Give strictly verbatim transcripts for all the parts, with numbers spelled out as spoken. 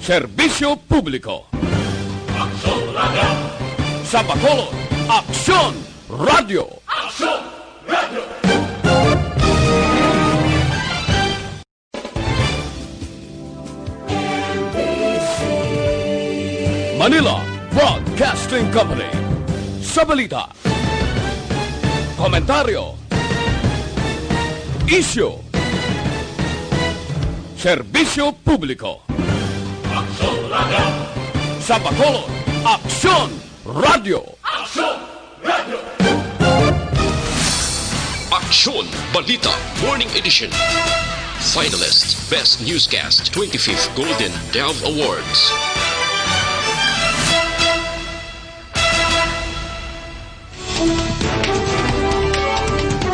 Serbisyo publiko. Aksyon Radio. Sa Bacolod, Aksyon Radio. Aksyon Radio. Manila Broadcasting Company. Sa balita, komentaryo, isyu, serbisyo publiko. Aksyon Radio. Sa Bacolod, Aksyon Radio. Aksyon Radio. Aksyon Balita Morning Edition. Finalist Best Newscast, twenty-fifth Golden Dove Awards.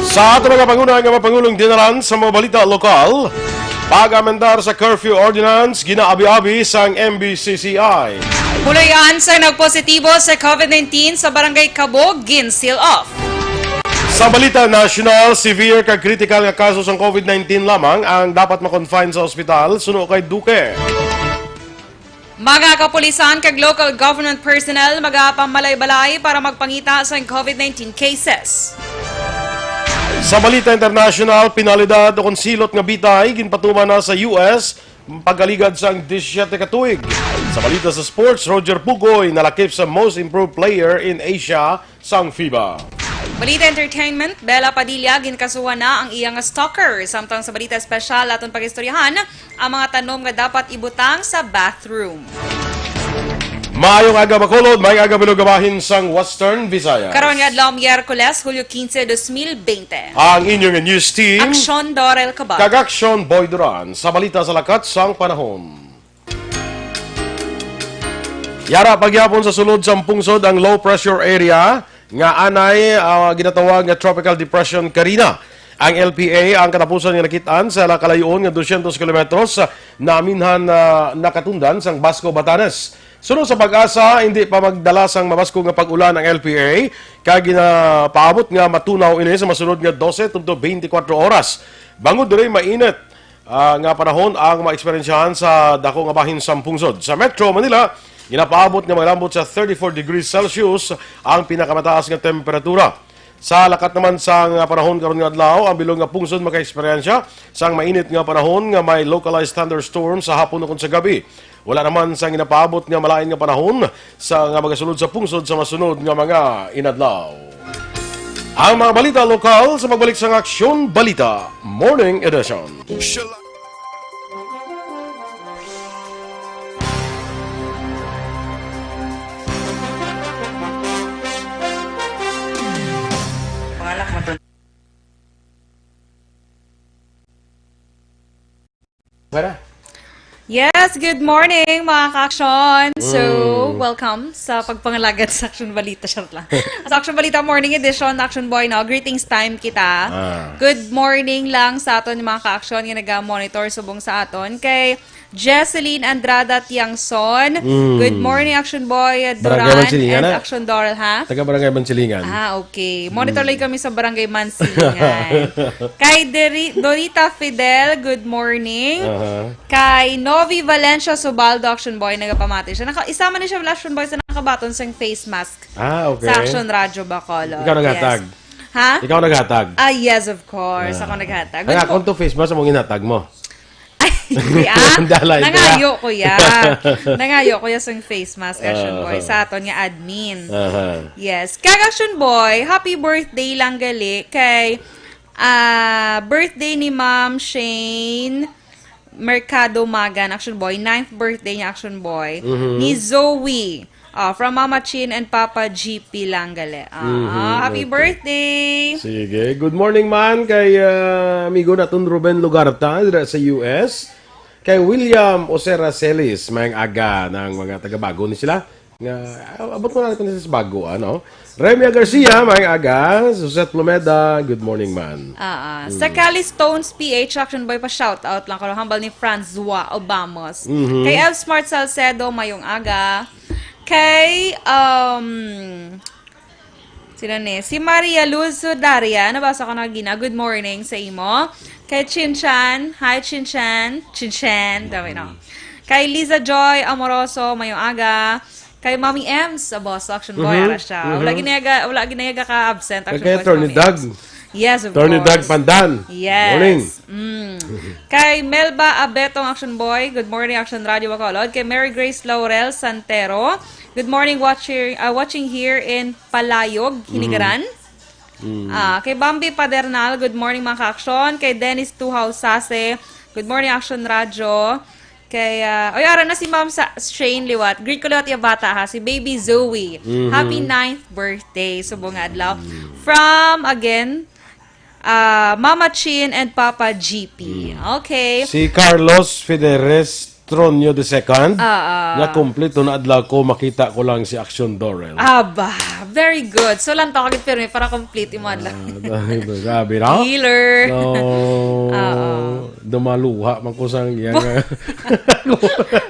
Sa ato mga panguna nga mga pangulong dinalan sa mga balita lokal, pag-amendar sa curfew ordinance ginaabi-abi sang M B C C I. Puloy-an sa nagpositibo sa COVID nineteen sa Barangay Kabog, gin-seal off. Sa balita national, severe kag critical nga kaso sang COVID nineteen lamang ang dapat ma-confine sa ospital suno kay Duque. Mga kapulisan kag local government personnel magapamalay-balay para magpangita sa COVID nineteen cases. Sa balita international, penalidad o kon silot nga bitay ginpatuman na sa U S pagkaligad sang disisiete ka tuig. Sa balita sa sports, Roger Pugoy nalakip sa Most Improved Player in Asia sang FIBA. Balita entertainment, Bella Padilla ginkasuhan na ang iya nga stalker. Samtang sa balita espesyal, aton pag-istoryahan ang mga tanom nga dapat ibutang sa bathroom. Maayong aga, Bacolod. Maayong aga, bilog nga bahin sang Western Visayas. Karon nga adlaw, Miyerkules, Hulyo quince, dos mil veinte. Ang inyo nga news team, Aksyon Dorel Cabal kag Aksyon Boy Duran, sa balita sa lakat sang panahon. Yara pagyapon sa sulod sang pungsod ang low pressure area nga anay, ah, ginatawag nga Tropical Depression Karina. Ang L P A ang katapusan nga nakit-an sa la-, kalayo-on nga dosyentos kilometros, ah, naminhan na nakatundan sang Basco, Batanes. Suno sa PAGASA, hindi pa magdala sang mabaskog nga pag-ulan ang L P A, kag ginapaabot nga matunaw ini sa masunod nga dose tubtob twenty-four oras. Bangod diri, mainit, ah, nga panahon ang maeksperyensyahan sa dako nga bahin sang pungsod. Sa Metro Manila, ginapaabot nga maglambot sa thirty-four degrees Celsius ang pinakamataas nga temperatura. Sa lakat naman sang panahon karon nga adlaw, ang bilog nga pungsod makaeksperyensya sang mainit nga panahon nga may localized thunderstorm sa hapon ukon sa gabi. Wala naman sang ginapaabot nga malain nga panahon sa, nga magasulod sa pungsod sa masunod nga mga inadlaw. Ang mga balita lokal sa pagbalik sang Aksyon Balita Morning Edition. Yes, good morning, mga ka-aksyon. So, mm, welcome sa pagpangalagad sa Aksyon Balita. Charot lang. Sa Aksyon Balita Morning Edition, Aksyon Boy, no? Greetings time kita. Ah. Good morning lang sa aton mga ka-aksyon nga naga-monitor subong sa aton. Kay Jesseline Andrada Tiangson. Mm. Good morning, Action Boy Barangay Duran Mansilingan, and ah. Action Doral, ha? Taga Barangay Mansilingan. Ah, okay. Monitor Mm. lang kami sa Barangay Mansilingan. Kay Deri-, Dorita Fidel, good morning. Aha. Kay Novi Valencia Subaldo, Action Boy, nagapamati siya. Naka-, isa man ni siya, Action Boy, sa nakabaton sang face mask Ah, okay. sa Action Radio Bacolod. Ikaw naghatag? Yes. Ha? Ikaw naghatag? Ah, yes, of course. Ah. Ako naghatag. Ang Good akong mo- to face mask, among inhatag mo. Ay, ah, Dalay, nangayo, kuya. Nangayo, kuya, sang face mask, Action Boy, Aha. sa aton nga admin. Aha. Yes. Kag Action Boy, happy birthday lang gali kay, ah, birthday ni Ma'am Shane Mercado Magan, Action Boy. Ninth birthday niya, Action Boy. Mhm. Ni Zoe. Ah, from Mama Chin and Papa G P lang gali. Ah, Mhm, happy okay. birthday! Sige. Good morning man kay, ah, amigo naton Ruben Lugarta dira sa U S. Kay William Osera Celis, maayong aga ng mga taga-Bago ni sila. Nga, ah, abot ko na natin sa Bago, ano? Remia Garcia, maayong aga. Suzette Lumeda, good morning man. Ah, ah. Sa Mm. Cali Stones P H, Action Boy, pa shout out lang ko. Hambal ni Franzois Obamos. Mhm. Kay Elf Smart Salcedo, maayong aga. Kay, um, sino ni? Si Maria Luz Daria, nabasa ko na gina. Good morning sa imo. Kay Chin Chan, hi Chin Chan. Chin Chan, dami, no? Mm. Kay Liza Joy Amoroso, mayong aga. Kay Mami Ems, sa boss, Action Boy, Mhm, ara siya. Wala mhm. ginayaga, wala ginayaga ka absent, Kay Action Boy, Attorney Mami Doug. Ems. Yes, of Attorney Doug course. Pandan. Yes. Morning. Mm. Kay Melba Abetong, Action Boy, good morning, Action Radio Bacolod. Kay Mary Grace Laurel Santero, good morning, watching, uh, watching here in Palayog, Mhm. Hinigaran. Mm. Ah, kay Bambi Padernal, good morning, mga ka-action. Kay Dennis Tuhaw Sase, good morning, Action Radio. Kay, ah, oy, ara na si Ma'am sa Shane liwat. Greet ko liwat yung bata, ha, si Baby Zoe. Mhm. Happy ninth birthday, subong nga adlaw. Mm. From, again, ah, Mama Chin and Papa G P. Mm. Okay. Si Carlos Fideres Tronio the second, Ah, ah. nga kumpleto na adlaw ko, makita ko lang si Action Dorel. Aba, very good. So, lang to, kagit pirmi para complete yung adlaw. Ah, dahil, grabe, no? Healer. No, Ah, ah. dumaluha man ko sang iya Bo- nga.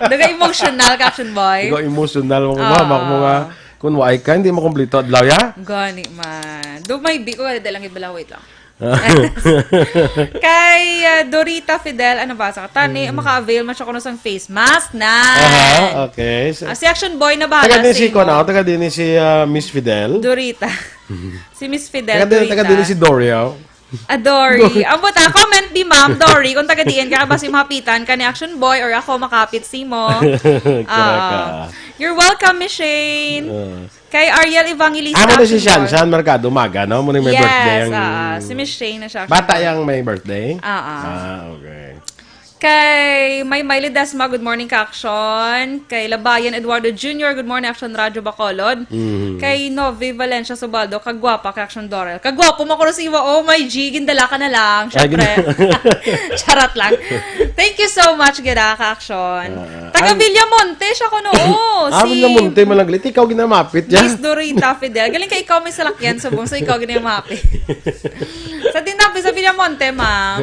Daga emotional ka, Action Boy. Ikaw emotional mo, Ah, mama, mo nga, ah. kung waay ka, hindi makumpleto adlaw, ya? Gani man. Do may bi ko, dahil lang ibalawit lang. Kay, ah, Dorita Fidel, ano ba? Sa tani, Mm. maka-avail man siya kuno sang face mask na. Aha, okay. So, Ah, si Action Boy na bahala taga din sa si, imo. kuwan, taga din si, ah, Miss Fidel. Dorita. Si Miss Fidel, Taga din, Dorita. taga din si Doria. Ah, Dory. Dory. Ang buta, comment di, Ma'am Dory, kung taga diin ka, basi mahapitan ka ni Action Boy or ako makapit si mo. Correct Ah, ka. You're welcome, Miss Shane. Ah. Kay Ariel Evangelista, Amo na si Action Boy. Shan Shan Mercado, maga, no? Muna may Yes, birthday ang ah, si Miss Shane na siya, Action Bata Boy. yang may birthday? Ah, ah. Ah, okay. Kay May May Ledesma, good morning, ka-action. Kay Labayan Eduardo Junior, good morning, Action Radio Bacolod. Mhm. Kay Novi Valencia Subaldo, kagwapa, ka-action Dorel. Kagwapo mo ko si Iwa, oh my G, gindala ka na lang, Ay, syempre. gin- Charot lang. Thank you so much, gid, ah, ka-action. Ah, Taga ang Villamonte siya kuno, oh, Ah, si Villamonte, malaglit. Ikaw ginamapit niya. Miss Dorita Fidel. Galing kay ikaw may salakyan sa bungso, ikaw ginamapit. Sa tindahan sa Villamonte, ma'am.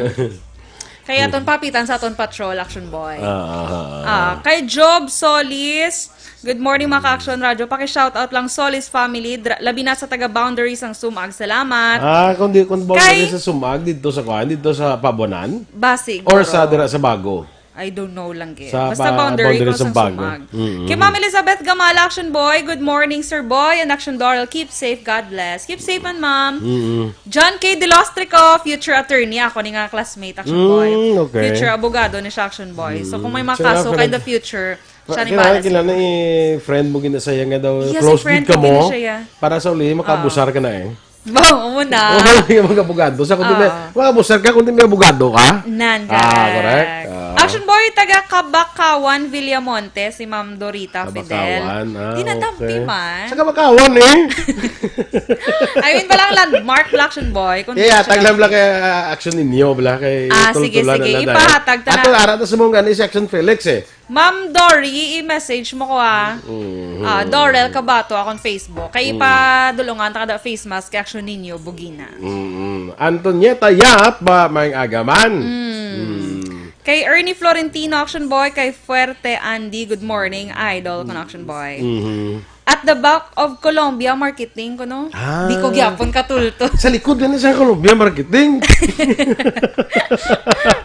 Kaya aton papitan sa aton patrol, Action Boy. Ah, ah, ah, ah. Ah, kay Job Solis, good morning, mga ka-Action Radio. Paki-shoutout lang, Solis family, dra-, labi na sa taga-boundary sang Sumag. Salamat. Ah, kung di, kung boundary Kay sa Sumag, dito sa kuan, dito sa Pabonan? Ba, siguro. Or sa dira sa Bago? I don't know lang, eh. Sa Basta ba-, boundary boundary ko sa sa Bago. Sumag. Mm-mm. Kay Ma'am Elizabeth Gamala, Action Boy, good morning, Sir Boy, and Action Doral. Keep safe, God bless. Keep safe, man, ma'am. Mm-mm. John K. Delostrico, future attorney. Ako ni nga classmate, Action Boy. Mm, okay. Future abogado ni siya, Action Boy. So, Mm. kung may mga Siya nga, kaso ka in friend. the future, Pa-, siya ni kailangan, bahala sa kailangan imo. i-friend mo gina sa iya nga daw. Yes, close i-friend gid ka ko mo. gina siya. Para sa uli, makabusar Ah. ka na eh. Ba, oo na. Oo, yung mga abogado. Sa kundi may, Ah. makabusar ka, kundi may abogado ka. Nan, Ah, correct. correct. Ah. Action Boy, taga Kabakawan, Villamonte, si Ma'am Dorita Fidel. Kabakawan, ah, Di na okay. dampi man. Sa Kabakawan eh. I mean, walang landmark, Action Boy. Kung Kaya, di siya taglam lang kay, ah, Action ninyo, bala kay Ah, sige, Tultulan sige. na lang dahil. Ipahatag ta Ato, na. ara ta sa mong gani si Action Felix eh. Ma'am Dory, i-message mo ko, ah. Mhm. Ah, Dorel Cabato akong Facebook. Kay Mm. ipadulungan ta kada face mask kay Action ninyo, bugina. Mm-mm. Antonieta Yap, ba, may agaman? Mm. Mm. Kay Ernie Florentino, Action Boy, kay Fuerte Andy, good morning, idol, kun Action Boy. Mhm. At the back of Colombia Marketing, kuno? Ah. Di ko gyapon katulto. Sa likod na sa Colombia Marketing.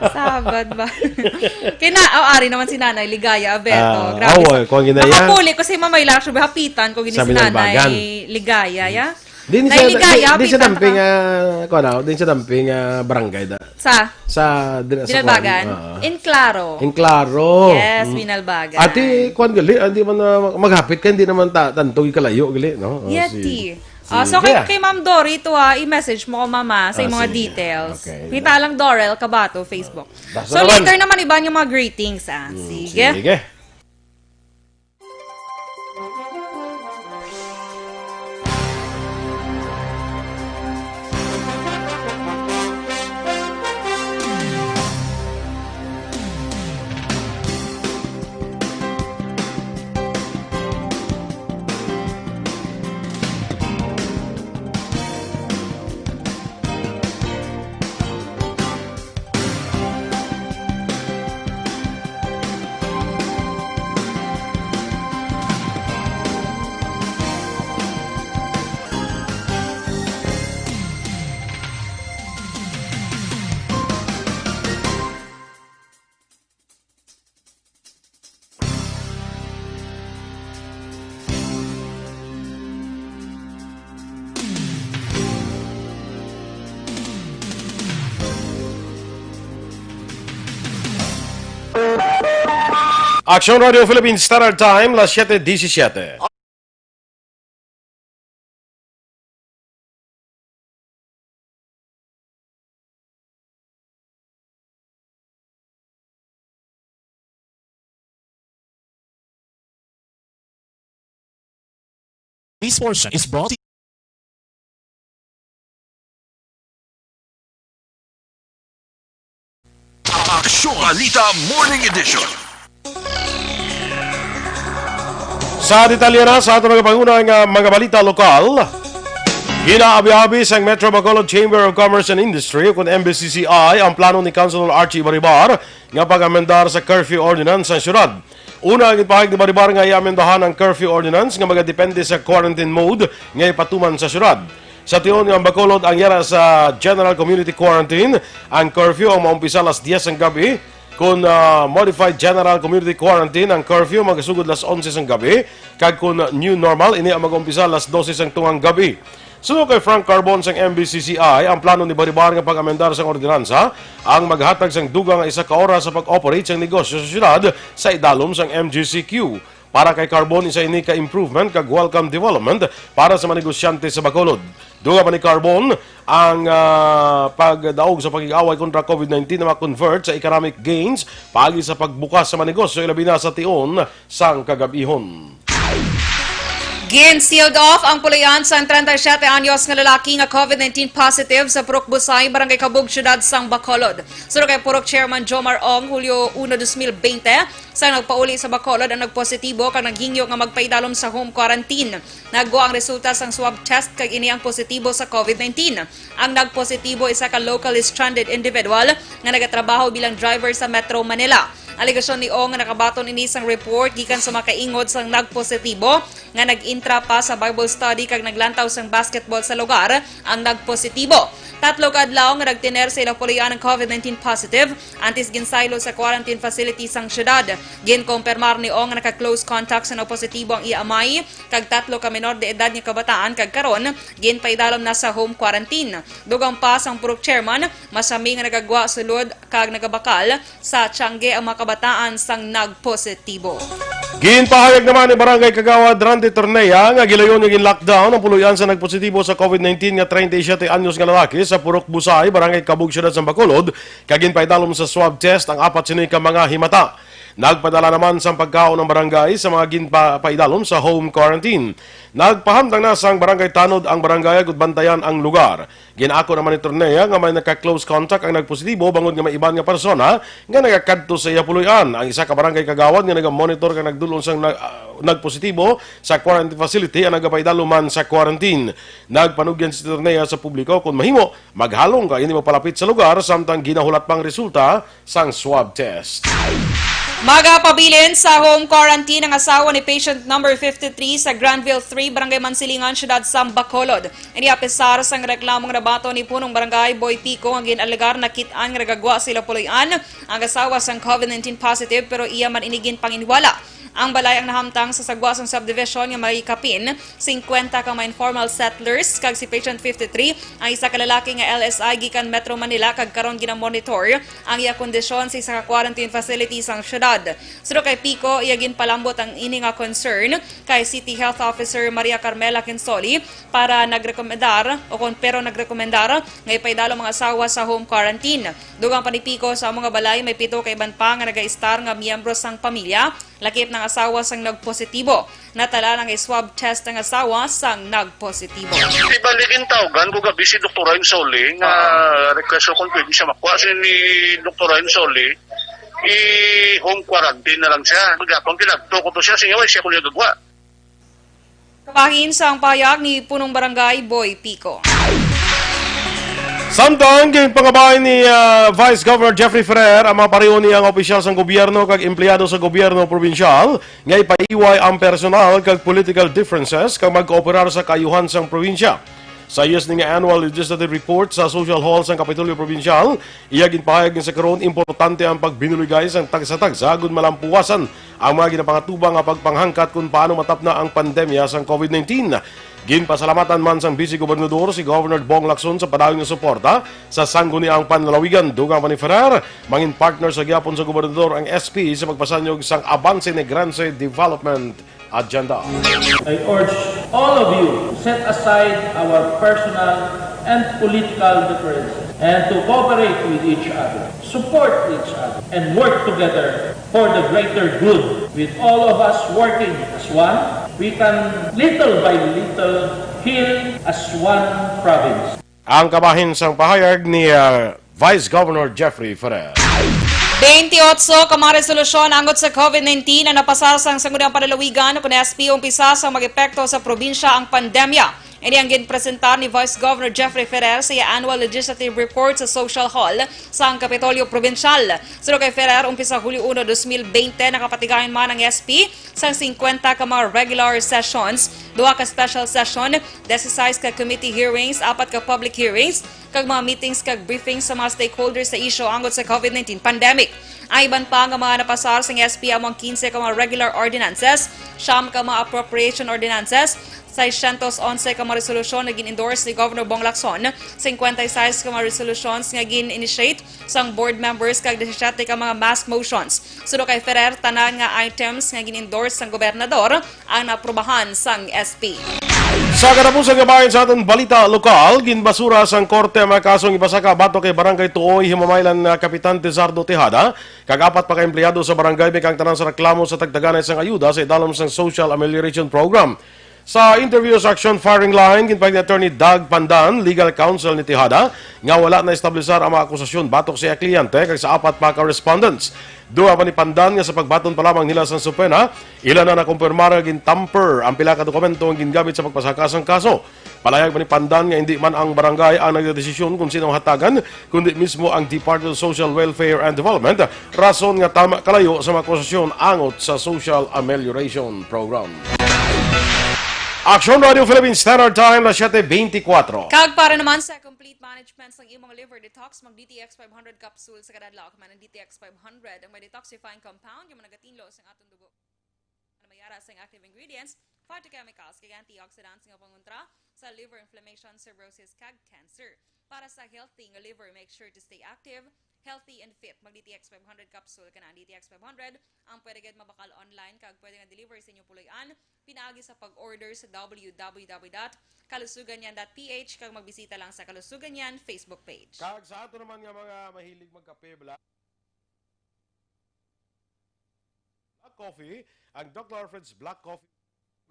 Sabad ba? Kina, oh, ari naman si Nanay Ligaya Abeto. Ah, Grabe oh, sa, kung ginaya. Makapuli ko si Mamay Lash, hapitan ko gini Sa si Nanay Binalbagan. Ligaya, ya? Din Nay siya, Ligaya, din, din siya hapitan damping, ka. ah, kuwan, ah, din siya damping, ah, barangay da. Sa? Sa, dira sa Binalbagan? kuwan, ah. In Claro. In Claro. Yes, Mm. Binalbagan. Ati, kuwan gali, hindi man na maghapit ka, hindi naman ta-, tanto yung kalayo gali, no? Oh, Yeti. si, Ah, si so, kay, Jia. kay Ma'am Dory to, ah, i-message mo ko, Mama, sa Ah, mga sige. details. Okay. Kita lang Dorel Cabato, Facebook. Basta So, naman. later naman, iba yung mga greetings, ah. Mm, Sige. sige. Aksyon Radio Philippines Standard Time, las siete disisiete. This portion is brought to Aksyon Balita Morning Edition. Sa detalye na sa aton nga panguna nga mga balita lokal, ginaabi-abi sang Metro Bacolod Chamber of Commerce and Industry, kun M B C C I, ang plano ni Councilor Archie Baribar nga pag-amendar sa curfew ordinance sa syudad. Una, ang ipahayag ni Baribar nga i-amendahan ang curfew ordinance nga magadepende sa quarantine mode nga ipatuman sa syudad. Sa tion nga ang Bacolod ang yara sa general community quarantine, ang curfew ang maumpisal alas diyes sang gabi, kun, ah, modified general community quarantine, ang curfew magasugod alas onse sang gabi, kag kun new normal, ini ang mag-umpisa alas dose sang tungang gabi. Suno kay Frank Carbon sang M B C C I, ang plano ni Baribar nga pag-amendar sang ordinansa ang maghatag sang dugang nga isa ka oras sa pag-operate sang negosyo sa syudad sa idalom sang M G C Q. Para kay Carbon, isa ini ka improvement kag welcome development para sa mga negosyante sa Bacolod. Dugang pa ni Carbon, ang, ah, pagdaog sa pakig-away kontra COVID nineteen na ma-convert sa economic gains paagi sa pagbukas sa mga negosyo, ilabi na sa tion sang kagab-ihon. Gin-sealed off ang puloy-an sang treinta y siete anyos nga lalaki nga COVID nineteen positive sa Purok Busay, Barangay Kabug, Siyudad sang Bacolod. Suno kay Purok Chairman Jomar Ong, Hulyo uno, dos mil bente, sa nagpauli sa Bacolod ang nagpositibo kag naghingyo nga magpaidalom sa home quarantine. Naggwa ang resulta sang swab test kag ini ang positibo sa COVID nineteen. Ang nagpositibo isa ka locally stranded individual nga nagatrabaho bilang driver sa Metro Manila. Alegasyon ni Ong nga nakabaton ini sang report gikan sa makaingod sang nagpositibo nga nag-intra pa sa Bible study kag naglantaw sang basketball sa lugar ang nagpositibo. Tatlo ka adlaw nga nagtener sa ila puloy-an ang COVID nineteen positive antes ginsaylo sa quarantine facility sang syudad. Ginkumpirmar ni Ong nga naka-close contact sa nagpositibo ang iya amay kag tatlo ka menor de edad nga kabataan kag karon ginpaidalom na sa home quarantine. Dugang pa sang purok chairman, masami nga nagagwa sulod kag nagabakal sa tiyangge ang mga kabataan sang nagpositibo. Ginpahayag naman ni Barangay Kagawad Randy Tornea nga gilayon nga gin-lockdown ang puloy-an sa nagpositibo sa COVID nineteen nga treinta y siete anyos nga lalaki sa Purok Busay, Barangay Kabug, Siyudad sang Bacolod, kag ginpaidalom sa swab test ang apat sini ka mga himata. Nagpadala naman sang pagkaon ang barangay sa mga ginpapaidalom sa home quarantine. Nagpahamtang na sang barangay tanod ang barangay agud bantayan ang lugar. Gin-ako naman ni Tornea nga may naka-close contact ang nagpositibo bangod nga may iban nga persona nga nagakadto sa iya puloy-an. Ang isa ka barangay kagawad nga nagamonitor kag nagdul-ong sang na-, ah, nagpositibo sa quarantine facility ang nagapaidalom man sa quarantine. Nagpanugyan si Tornea sa publiko, kon mahimo, maghalong kag hindi magpalapit sa lugar samtang ginahulat pang resulta sang swab test. Magapabilin sa home quarantine ang asawa ni patient number fifty-three sa Granville three, Barangay Mansilingan, Siyudad sang Bacolod. Ini apisar sang reklamo nga nabaton ni Punong Barangay Boy Pico nga gin-alegar nakit-an nga nagagwa sila puloy-an ang asawa sang COVID nineteen positive, pero iya man ini ginpanginwala. Ang balay ang nahamtang sa sagwa sang subdivision nga may kapin singkwenta ka mga informal settlers, kag si patient fifty-three ang isa ka lalaki nga L S I gikan Metro Manila, kag karon ginamonitor ang iya kondisyon sa isa ka quarantine facility sang syudad. Suno kay Pico, iya ginpalambot ang ini nga concern kay City Health Officer Maria Carmela Quinzoli para nagrekomendar, o kon pero nagrekomendar nga ipaidalom ang asawa sa home quarantine. Dugang pa ni Pico, sa amo nga balay may pito ka iban pa nga nagaistar nga miyembro sang pamilya, lakip na ang asawa sang nagpositibo. Natala nga i-swab test ang asawa sang nagpositibo. Di ba, ligin tawgan ko gabi si Doktora Insoli nga Ah. request ko kung pwede siya makuha. Si ni Doktora Insoli, i-home quarantine na lang siya. Gapang kinadto ko to siya, siya, siya ko niya gagwa. Kabahin sang pahayag ni Punong Barangay Boy Pico. Samtang ginpangabay ni, ah, Vice Governor Jeffrey Ferrer ang mga pareho niya nga opisyal sang gobyerno kag empleyado sa gobyerno probinsyal nga ipaiway ang personal kag political differences kag magkooperar sa kaayuhan sang probinsya. Sa iya sini nga annual legislative report sa Social Hall sang Kapitolyo Probinsyal, iya ginpahayag nga sa karon importante ang pagbinuligay sang tagsa-tagsa agud malampuwasan ang mga ginapangatubang nga pagpanghangkat kon paano matapna ang pandemya sang COVID nineteen. Ginpasalamatan man sang Vice Gobernador si Governor Bong Lacson sa padayon nga suporta sa sangguniang panlalawigan. Dugang pa ni Ferrer, mangin partner sa gihapon sa gobernador ang S P sa pagpasanyog sang Avance Negrense Development Agenda. I urge all of you to set aside our personal and political differences and to cooperate with each other, support each other, and work together for the greater good. With all of us working as one, we can little by little heal as one province. Ang kabahin sang pahayag ni, ah, Vice Governor Jeffrey Ferrer. Twenty-eight ka mga resolusyon angot sa COVID nineteen ang napasar sang sangguniang panlalawigan, kun S P umpisa sang mag-epekto sa probinsya ang pandemya. Ini ang ginpresentar ni Vice Governor Jeffrey Ferrer sa iya annual legislative report sa Social Hall sang Kapitolyo Probinsyal. Suno kay Ferrer, umpisa Hulyo uno, dos mil bente, nakapatigayon man ang S P sang singkwenta ka mga regular sessions, duha ka special session, disisais ka committee hearings, apat ka public hearings, kag mga meetings kag briefings sa mga stakeholders sa isyu angot sa COVID nineteen pandemic. Ang iban pa nga mga napasar sang S P amo ang kinse ka mga regular ordinances, siyam ka mga appropriation ordinances, seiscientos once ka mga resolusyon nga gin-endorse ni Governor Bong Lacson, cincuenta y seis ka mga resolutions nga gin-initiate sang board members, kag disisiete ka mga mask motions. Suno kay Ferrer, tanan nga items nga gin-endorse sang gobernador ang naaprubahan sang S P. Sa katapusan nga bahin sa aton balita lokal, ginbasura sang korte ang mga kasong ibasaka batok kay Barangay Tuoy Himamaylan nga Kapitan Tizardo Tejada, kag apat pa ka empleyado sa barangay, may kaangtanan sa reklamo sa tagtaganay sang ayuda sa idalom sang Social Amelioration Program. Sa interview sa Action Firing Line, ginpahayag ni Attorney Doug Pandan, legal counsel ni Tejada, nga wala na establisar ang mga akusasyon batok sa iya kliyente kag sa apat pa ka respondents. Dugang pa ni Pandan nga sa pagbaton pa lamang nila sang subpoena, ila na nakumpirmar nga gintamper ang pila ka dokumento nga gingamit sa pagbasaka sang kaso. Palayag pa ni Pandan nga hindi man ang barangay ang nagdesisyon kung sino ang hatagan, kundi mismo ang Department of Social Welfare and Development, rason nga tama kalayo sa mga akusasyon angot sa Social Amelioration Program. Action Radio Philippines Standard Time, las siete veinticuatro. Kag para naman sa complete management sang imong liver detox, mag D T X five hundred capsule sa kada adlaw. Kay ang D T X five hundred ang may detoxifying compound nga nagatinlo sa aton dugo, nga mayara sang active ingredients, phytochemicals, kag antioxidants nga pangontra sa liver inflammation, cirrhosis, kag cancer. Para sa healthy nga liver, make sure to stay active, healthy, and fit. Mag D T X five hundred capsule ka na. Ang D T X five hundred ang pwede gid mabakal online kag pwede nga deliver sa inyong puloy-an pinaagi sa pag-order sa W W W dot kalusuganyan dot P H kag magbisita lang sa Kalusuganyan Facebook page. Kag sa ato naman nga mga mahilig magkape, bla-, Black Coffee, ang Doctor Alfred's Black Coffee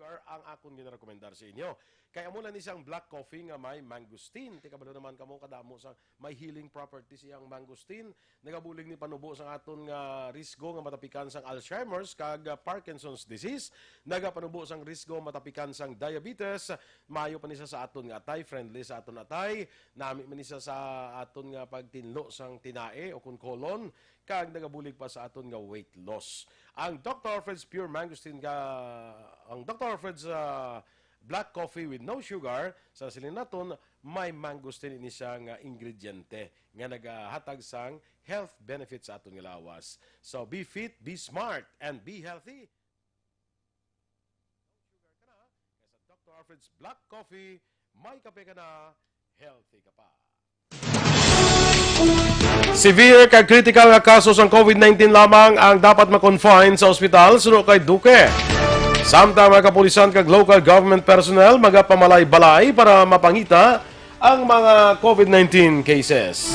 sugar ang akon ginarekomendar sa inyo. Kay amo lang ni siyang black coffee nga may mangosteen. Ti kabalo naman kamo kadamo sa may healing properties iyang mangosteen. Nagabulig ni panubo sa aton nga risgo nga matapikan sang Alzheimer's kag, ah, Parkinson's disease. Nagapanubo sang risgo matapikan sang diabetes. Maayo pa ni siya sa aton nga atay, friendly sa aton atay. Nami man ni siya sa aton nga pagtinlo sang tinae o kon colon. Kag nagabulig pa sa aton nga weight loss. Ang Doctor Alfred's Pure Mangosteen ka, ang Doctor Alfred's, ah, Black Coffee with no sugar, sa siling naton, may mangosteen ini siya nga ingrediente nga nagahatag sang health benefits sa aton nga lawas. So, be fit, be smart, and be healthy. Sugar ka na, kay sa Doctor Alfred's Black Coffee, may kape ka na, healthy ka pa. Severe kag critical nga kaso sang COVID nineteen lamang ang dapat ma-confine sa ospital, suno kay Duque. Samtang mga kapulisan kag local government personnel magapamalay-balay para mapangita ang mga COVID nineteen cases.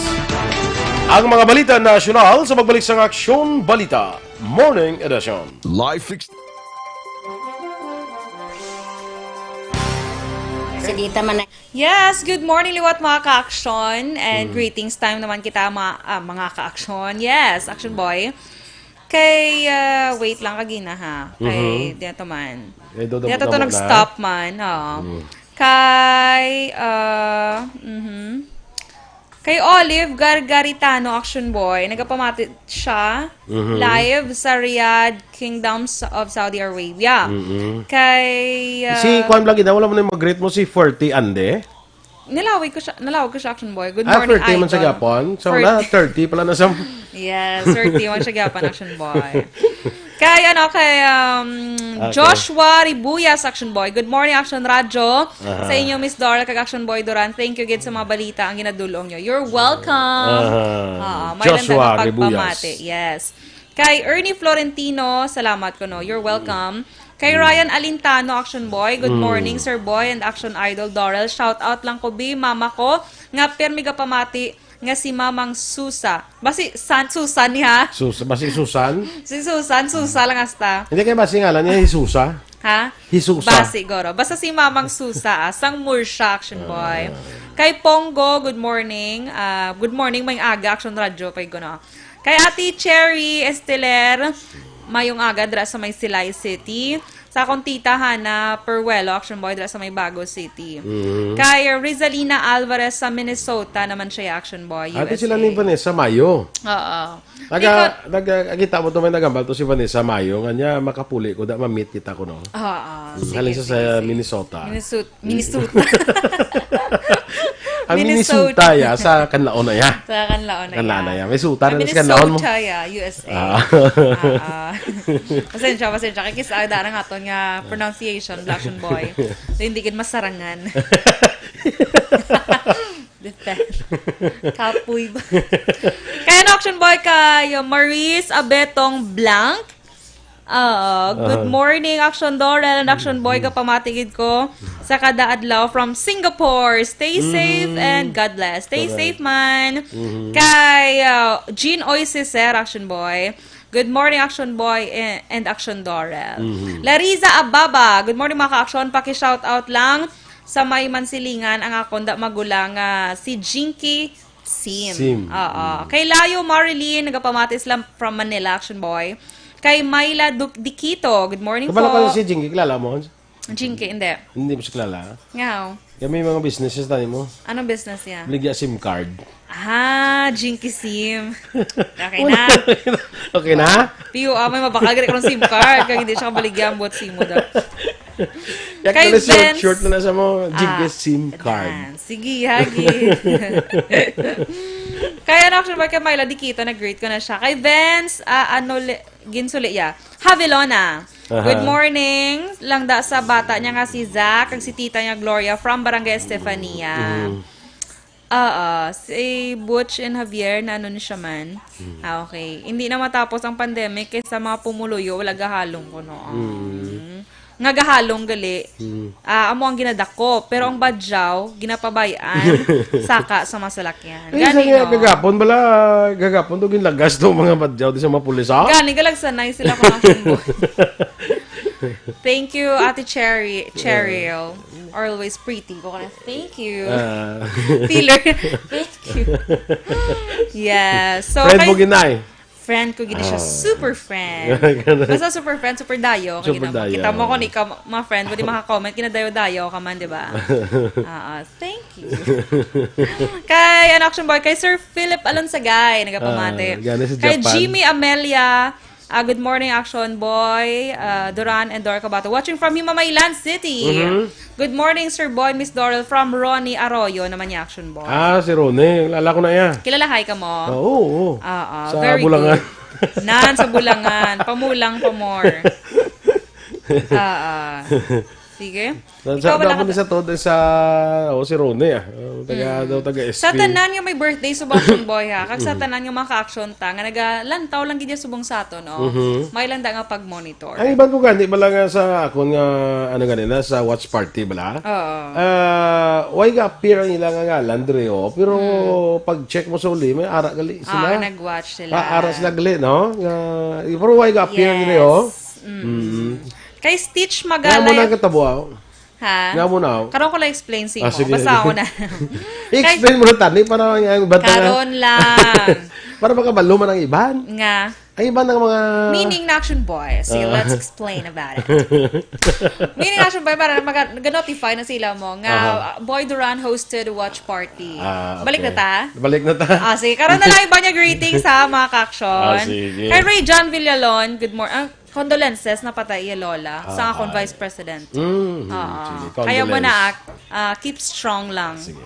Ang mga balita nasyonal sa pagbalik sang Aksyon Balita Morning Edition. Life ex- Salita man na. Yes, good morning, liwat, mga ka-aksyon. And Mm. greetings time naman kita, mga, ah, mga ka-aksyon. Yes, Action Boy. Kay, ah, wait lang, kagina, ha. Kay, Mhm. di na to man. Eh, dodo Di na to mo na. nag-stop man, oo. Mm. Kay, ah, mhm. Kay Olive Gargaritano, Action Boy, nagapamati siya Mhm. live sa Riyadh, Kingdoms of Saudi Arabia. Mhm. Kay, ah, Si Kwan Blanquita, wala mo na mag-greet mo si Ferty Ande? Nilawig ko siya, nilawig ko siya, Action Boy. Good Ah, morning, thirty man sa idol. Japon. So, Thirty. na, thirty pala na sa Yes, thirty man siya gyapon, Action Boy. Kay, ano, kay, um, Okay. Joshua Ribuyas, Action Boy. Good morning, Action Radyo. Aha. Sa inyo, Miss Dora, kag Action Boy Duran. Thank you gid sa mga balita ang ginadulong nyo. You're welcome. Aha. Ah, may lang Joshua taga Ribuyas. Pagpamati. Yes. Kay Ernie Florentino, salamat ko, no. You're welcome. Kay Mm. Ryan Alintano, Action Boy, good Mm. morning, Sir Boy and Action Idol Dorel. Shout out lang ko, bi, mama ko, nga pirmi gapamati nga si Mamang Susa. Basi San Susan niya? Sus-, basi Susan? Si Susan, Susa lang hasta. Hindi kay basi ngalan niya, Hisusa? Ha? Hisusa. Basi, goro. Basta si Mamang Susa, ah, sang Murcia, Action Boy. Ah. Kay Pongo, good morning. Ah, good morning, may aga, Action Radio, pay ko, no? Kay Ate Cherry Esteler, mayong aga dira sa may Silay City. Sa akong tita Hana Peruelo, Action Boy, dira sa may Bago City. Mhm. Kay Rizalina Alvarez sa Minnesota naman siya, Action Boy, Ate U S A. Sila ni Vanessa Mayo. Oo. Naga-, Ikaw naga-, kita mo to, may nagambal to si Vanessa Mayo, nga niya, makapuli ko, da ma-meet kita ko, no? Oo, Mm, sige, halin sa, sige, sa sige. Minnesota. Minnesota. Minnesota. Ang Minnesota. Minnesota, ya, sa Kanlaon na, ya. Sa Kanlaon na, Kanlaon na, ya. Ya. May suta Ang na sa Kanlaon mo. Minnesota, ya, U S A. Ah. Ah, ah. Pasensya, pasensya. Kay kis-, ah, daan ang aton nga pronunciation, Black Boy. So, hindi gid masarangan. Defend. Kapoy ba? Kaya no, Action Boy, kay Maurice Abetong Blanc. Ah, good Aha. morning, Action Dorel and Action Boy. Mhm. Kapamati gid ko sa kada adlaw from Singapore. Stay safe Mhm. and God bless. Stay Correct. safe, man. Mhm. Kay, ah, Jean Oy Ceser, Action Boy. Good morning, Action Boy and, and Action Dorel. Mhm. Lariza Ababa, good morning, mga ka-action. Paki-shout out lang sa may Mansilingan ang akon da magulang nga si Jinky Sim. Sim. Oo. Mm. Kay Layo Marilyn, nagapamati sila from Manila, Action Boy. Kay Myla Du-, Dikito, good morning Kabalo po. Ka si Jinky, kilala mo? Jinky, hindi. Hindi mo siya kilala? Ngaw. Yan may mga businesses tayo mo. Anong business niya? Baligya sim card. Ah, Jinky Sim. Okay Wala. na. Okay na? P U A, may mabakal gani karon sim card. Kag hindi siya kabaligyan, buot sim mo daw. Yak Kay na short, Vince. short na na sa mo, Jinky Ah, Sim card. dan. Sige, hagi. Kaya na, Action Boy, kay Myla Dikito, nag-greet ko na siya. Kay Vince, ah, ano, li-, Ginsuli, ya. Havilona. Aha. Good morning. Langda sa bata niya nga si Zach, kag si tita niya Gloria from Barangay Estefania. Mm. Oo, si Butch and Javier, na ano ni siya man? Mm. Ah, okay. Hindi na matapos ang pandemic kay sa mga pumuluyo, wala gahalong kuno. Mm. Nga gahalong gali. Mm. Ah, amo ang ginadakop, pero ang badyaw, ginapabay-an, saka sa masalakyan. Eh, Gani, sa no? gagapon, bala, gagapon to, ginlagas to, mga badyaw, di sa mga pulis, ha? Gani, galagsanay sila kung ang sumbon. Thank you, Ate Cherry, Cheryl. Always pretty. Ko ka na, thank you. Ah. Filler, thank you. Yes. So, Friend mo, kay Ginay. Friend ko gid siya, Ah. super friend. Ganun. Basta super friend, super dayo. Super Kita mo, dayo. kita mo kung ikaw, mga friend mo, di maka-comment, kinadayo-dayo ka man, di ba? Ah, ah, thank you. Kay, ano, Action Boy, kay Sir Philip Alonsagay, nagapamati. Ah, gani sa Kay Japan. Jimmy Amelia, ah, good morning, Action Boy, ah, Duran and Dora Cabato. Watching from Himamaylan City. Mhm. Good morning, Sir Boy, Miss Doral, from Ronnie Arroyo naman niya, Action Boy. Ah, si Ronnie. Kilala ko na iya. Kilala, hi ka mo? Oo, oo. Ah, ah, Sa very Bulangan. good. Nan, sa Bulangan. Pamulang pa more. Ah, ah. Sige. Sa, Ikaw sa, wala ako ka ni sa Todd, sa, oh, si Ronnie, ah. Oh, taga, Mm. daw, taga S P. Sa tanan nga may birthday subong, Action Boy, ha? Kag sa Mhm. tanan nga mga ka-action ta, nga nagalantaw lang gid niya subong sa aton, oh. Mhm. May lang da nga pag-monitor. Ang iban ko gani, bala nga sa akon nga, ano gani na, sa watch party, bala? Oo. Ah, way ga-appear ang ilang nga ngalan, dire, oh. Pero Mm. pag-check mo sa uli, may ara gali sila. Ah, nag-watch sila. Ah, ara sila gali, no? Nga, pero way ga-appear Yes. dire, oh. Mm. Mm. Kay Stitch Kaya mo Magalay. na katabo, ah. Ha? Nga mo na, oh. Karon ko lang explain sa Ah, imo. sige. Basta ako na. I-explain Kay mo na, Tani, para ang, ang iban ta nga Karon lang. Para makabalo man ang iban. Nga. Ang iban ng mga Meaning na, Action Boy. Sige, Ah. let's explain about it. Meaning na, Action Boy, para mag-, nag-notify na sila mo nga, Aha. uh, Boy Duran hosted watch party. Ah, Balik na okay. ta? Balik na ta. Ah, sige. Karon na lang iba niya greetings, ha, mga ka-action. Ah, sige. Kay Ray John Villalon, good mor-, ah, Condolences na patay iya lola sa Ah, akon ah. Vice President. Mm, Oo. sige. Kaya mo na, Condolence. ah, ah, keep strong lang. Sige.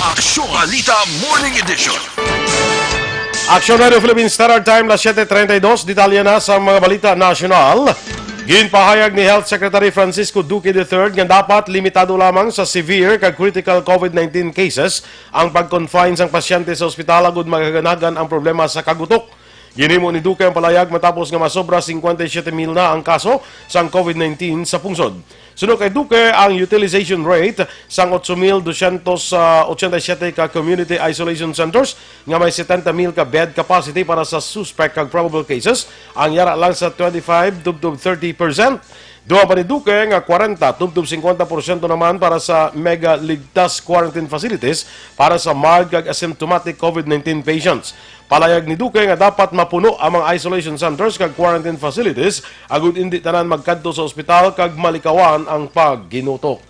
Aksyon Balita Morning Edition. Aksyon Radio Philippine Standard Time, las siete treinta y dos. Detalye na sa mga balita nasyonal. Ginpahayag ni Health Secretary Francisco Duque the third nga dapat limitado lamang sa severe kag critical COVID nineteen cases ang pag-confine sang pasyente sa ospital agud maghaganhagan ang problema sa kagutok. Ginhimo ni Duque ang palayag matapos nga masobra cincuenta y siete mil na ang kaso sang COVID nineteen sa pungsod. Suno kay Duque, ang utilization rate sang ocho mil doscientos ochenta y siete ka community isolation centers nga may setenta mil ka bed capacity para sa suspect kag probable cases ang yara lang sa twenty-five tubtob thirty percent. Dugang pa ni Duque nga kwarenta tubtob singkwenta porsyento naman para sa mega ligtas quarantine facilities para sa mild kag asymptomatic COVID nineteen patients. Palayag ni Duque nga dapat mapuno ang mga isolation centers kag quarantine facilities agud indi tanan magkadto sa ospital kag malikawan ang pagginutok.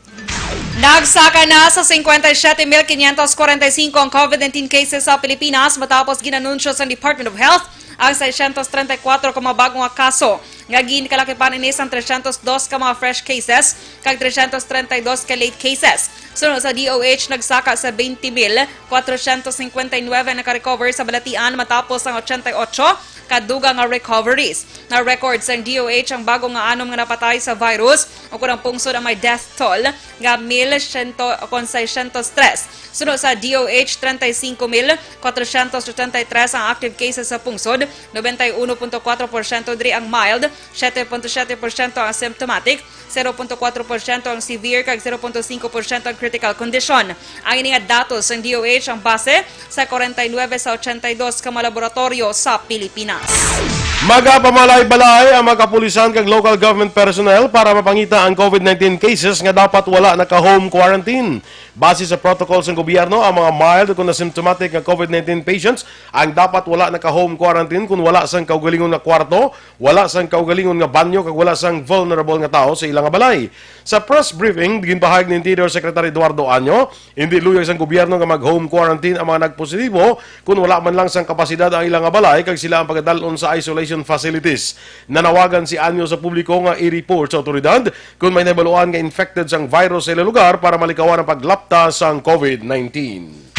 Nagsaka na sa cincuenta y siete mil quinientos cuarenta y cinco ang COVID nineteen cases sa Pilipinas matapos ginanunsyo sang Department of Health ang seiscientos treinta y cuatro ka mga bag-o nga kaso, nga ginkalakipan ini sang trescientos dos ka mga fresh cases kag trescientos treinta y dos ka late cases. Suno sa D O H, nagsaka sa twenty mil quatrocientos cincuenta y nueve ang naka-recover sa balatian matapos ang ochenta y ocho ka dugang nga recoveries. Na-record sang D O H ang bago nga anom nga napatay sa virus, ukon ang pungsod ang may death toll nga mil siyento kon seiscientos tres. Suno sa D O H, treinta y cinco mil cuatrocientos ochenta y tres ang active cases sa pungsod, noventa y uno punto kuwatro porsyento diri ang mild, siete punto siete porsyento ang symptomatic, zero punto kuwatro porsyento ang severe, kag zero punto singko porsyento ang critical condition. Ang ini nga datos sang D O H ang base sa kwarenta y nuebe sa ochenta y dos ka mga laboratoryo sa Pilipinas. Magapamalay-balay ang mga kapulisan kag local government personnel para mapangita ang COVID nineteen cases nga dapat wala naka-home quarantine. Base sa protocol sang gobyerno, ang mga mild kon asymptomatic nga COVID nineteen patients ang dapat wala naka-home quarantine kon wala sang kaugalingon nga kwarto, wala sang kaugalingon nga banyo, kag wala sang vulnerable nga tawo sa ila nga balay. Sa press briefing, ginpahayag ni Interior Secretary Eduardo Año, hindi luyag sang gobyerno nga mag-home quarantine ang mga nagpositibo kon wala man lang sang kapasidad ang ila nga balay kag sila ang pagadal-on sa isolation facilities. Nanawagan si Año sa publiko nga i-report sa awtoridad kon may nahibaluan nga infected sang virus sa ila lugar para malikawan ang paglapta sang COVID nineteen.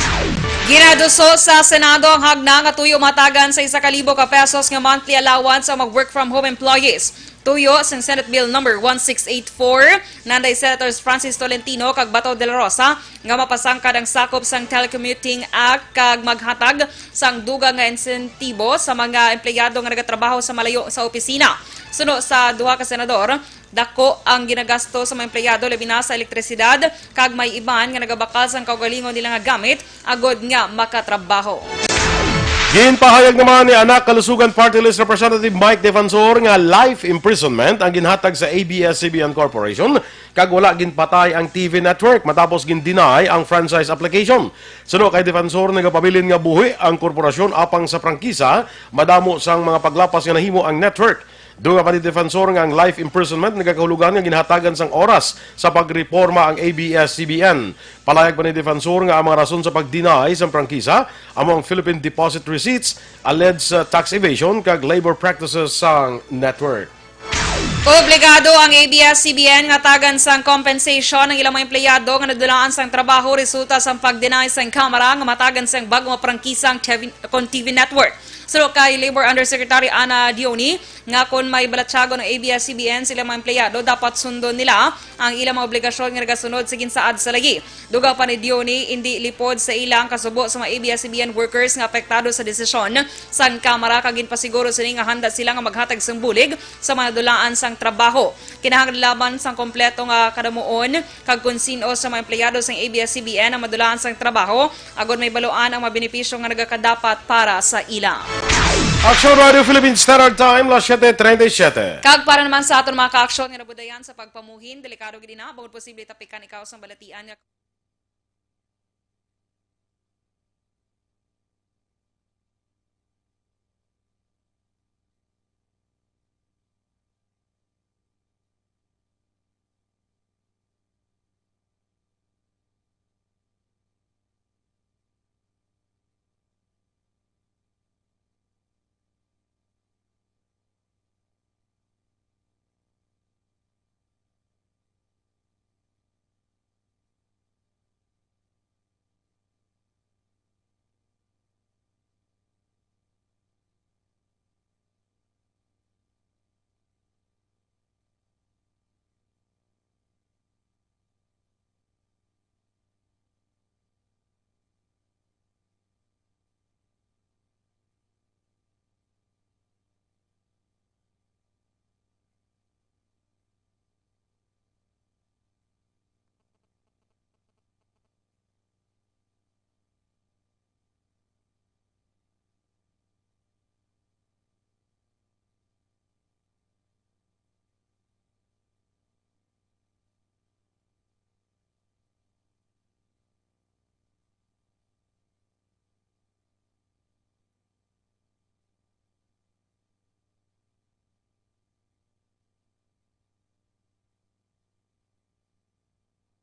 Ginaduso sa Senado ang hagna nga tuyo matagan sa isa ka libo ka pesos nga monthly allowance ang mag-work from home employees. Tuyo sang Senate Bill Number one six eight four, nanday Senators Francis Tolentino kag Bato de la Rosa nga mapasangkad ang sakop sang Telecommuting Act kag maghatag sang dugang nga insentibo sa mga empleyado nga nagatrabaho sa malayo sa opisina. Suno sa duha ka senador, dako ang ginagasto sa mga empleyado, labi na sa elektrisidad, kag may iban nga nagabakal sang kaugalingon nila nga gamit agod nga makatrabaho. Ginpahayag naman ni Anak Kalusugan Party List Representative Mike Defensor nga life imprisonment ang ginhatag sa A B S C B N Corporation kag wala ginpatay ang T V network matapos gin-deny ang franchise application. Suno kay Defensor, nagapabilin nga buhi ang korporasyon apang sa prangkisa madamo sang mga paglapas nga nahimo ang network. Dugang pa ni Defensor nga ang life imprisonment nagakahulugan nga ginhatagan sang oras sa pagreporma ang A B S C B N. Palayag pa ni Defensor nga ang mga rason sa pag-deny sang prangkisa amo ang Philippine deposit receipts, alleged, uh, tax evasion, kag labor practices sang network. Obligado ang A B S C B N nga tagan sang compensation ang ilang mga empleyado nga nadulaan sang trabaho resulta sang pag-deny sang Kamara nga matagan sang bag-o nga prangkisa ang T V, kon T V network. Suno kay Labor Undersecretary Ana Dioni nga kon may balatyagon ang A B S C B N sa ilang mga empleyado, dapat sundon nila ang ilang mga obligasyon nga nagasunod sa ginsaad sa lagi. Dugang pa ni Dioni, indi lipod sa ila ang kasubo sa mga A B S C B N workers nga apektado sa desisyon sang Kamara, kag ginpasiguro sini nga handa sila nga maghatag sang bulig sa mga dulaan sang trabaho. Kinahanglan laban sang kompleto nga kadamuon kag kon sin-o sa mga empleyado sang A B S C B N ang madulaan sang trabaho, agod may baluan ang mga benepisyo nga nagakadapat para sa ila. Aksyon Radio Philippine Standard Time, las siete treinta y siete. Kag para naman sa aton mga kaaksyon nga nabudayan sa pagpamuhin, delikado gid ina, bangod posible tapikan ikaw sang balatian nga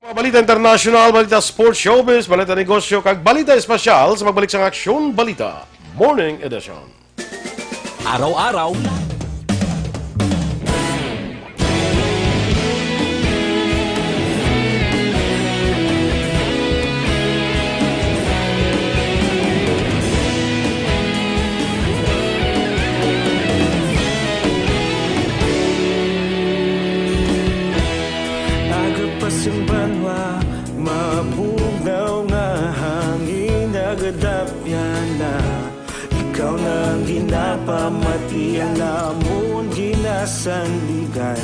Mga balita international, balita sports, showbiz, balita negosyo, kag balita espesyal sa pagbalik sang Aksyon Balita Morning Edition. Araw-araw. Aga pa sing banwa, mabugnaw nga hangin nagadapyan na. Ikaw na ang ginapamati, ang amon ginasandigan.